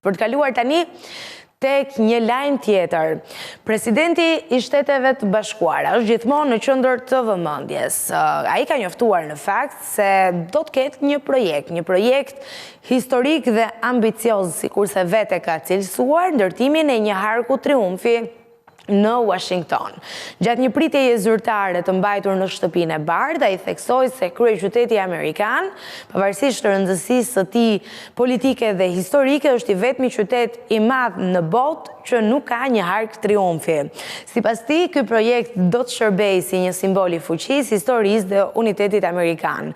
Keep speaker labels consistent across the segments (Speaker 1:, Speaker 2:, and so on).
Speaker 1: Për të kaluar tani tek një lajm tjetër. Presidenti i Shteteve të Bashkuara është gjithmonë në qendër të vëmendjes. Ai ka njoftuar në fakt se do të ketë një projekt, një projekt historik dhe ambicioz, sikurse vetë e ka cilësuar, ndërtimin e një harku triumfi në Uashington. Gjatë një pritjeje zyrtare të mbajtur në Shtëpinë e Bardhë, ai theksoi se kryeqyteti amerikan, pavarësisht rëndësisë së tij politike dhe historike, është i vetmi qytet i madh në botë që nuk ka një hark triumfi. Sipas tij, ky projekt do të shërbejë si një simbol i fuqisë, historisë dhe unitetit amerikan.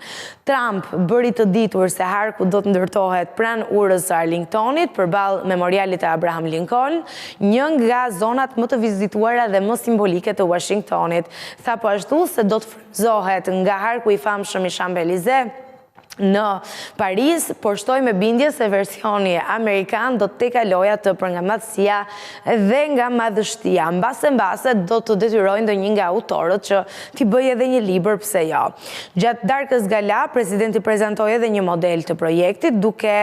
Speaker 1: Trump bëri të ditur se harku do të ndërtohet pranë Urës së Arlingtonit, përballë Memorialit të Abraham Lincoln, një nga zonat më të vizituara dhe më simbolike të Uashingtonit. Tha po ashtu se do të frymëzohet nga harku i famshëm i Champs-Élysées në Paris, por shtoi me bindje se versioni amerikan do të tejkalojë atë për nga madhësia dhe nga madhështia. Mbase mbase do të detyrojë ndonjë nga autorët që t'i bëjë edhe një libër pse jo. Gjatë darkës gala, presidenti prezantoi edhe një model të projektit, duke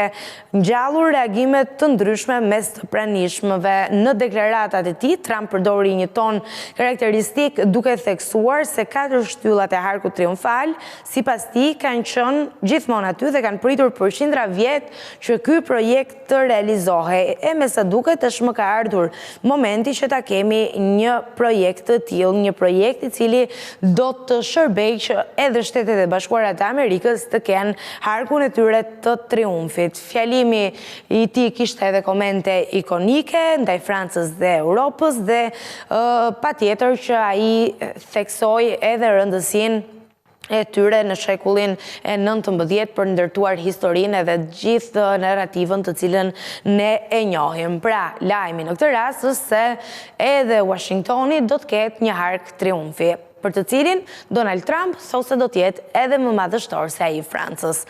Speaker 1: ngjallur reagime të ndryshme mes të pranishmëve. Në deklaratat e tij, Trump përdori një ton karakteristik duke theksuar se katër shtyllat e harkut triumfal, sipas tij, kanë qenë gjithmonë aty dhe kanë pritur për qindra vjet që ky projekt të realizohej, e me sa duket tashmë ka ardhur momenti që ta kemi një projekt të tillë, një projekt i cili do të shërbejë që edhe Shtetet e Bashkuara të Amerikës të kenë harkun e tyre të triumfit. Fjalimi i tij kishte edhe komente ikonike ndaj Francës dhe Europës dhe patjetër që ai theksoi edhe rëndësinë e tyre në shekullin e 19 për ndërtuar historinë edhe gjithë narrativën të cilën ne e njohim. Pra, lajmi në këtë rast është se edhe Washingtoni do të ketë një hark triumfi, për të cilin Donald Trump thotë se do të jetë edhe më madhështor se ai i Francës.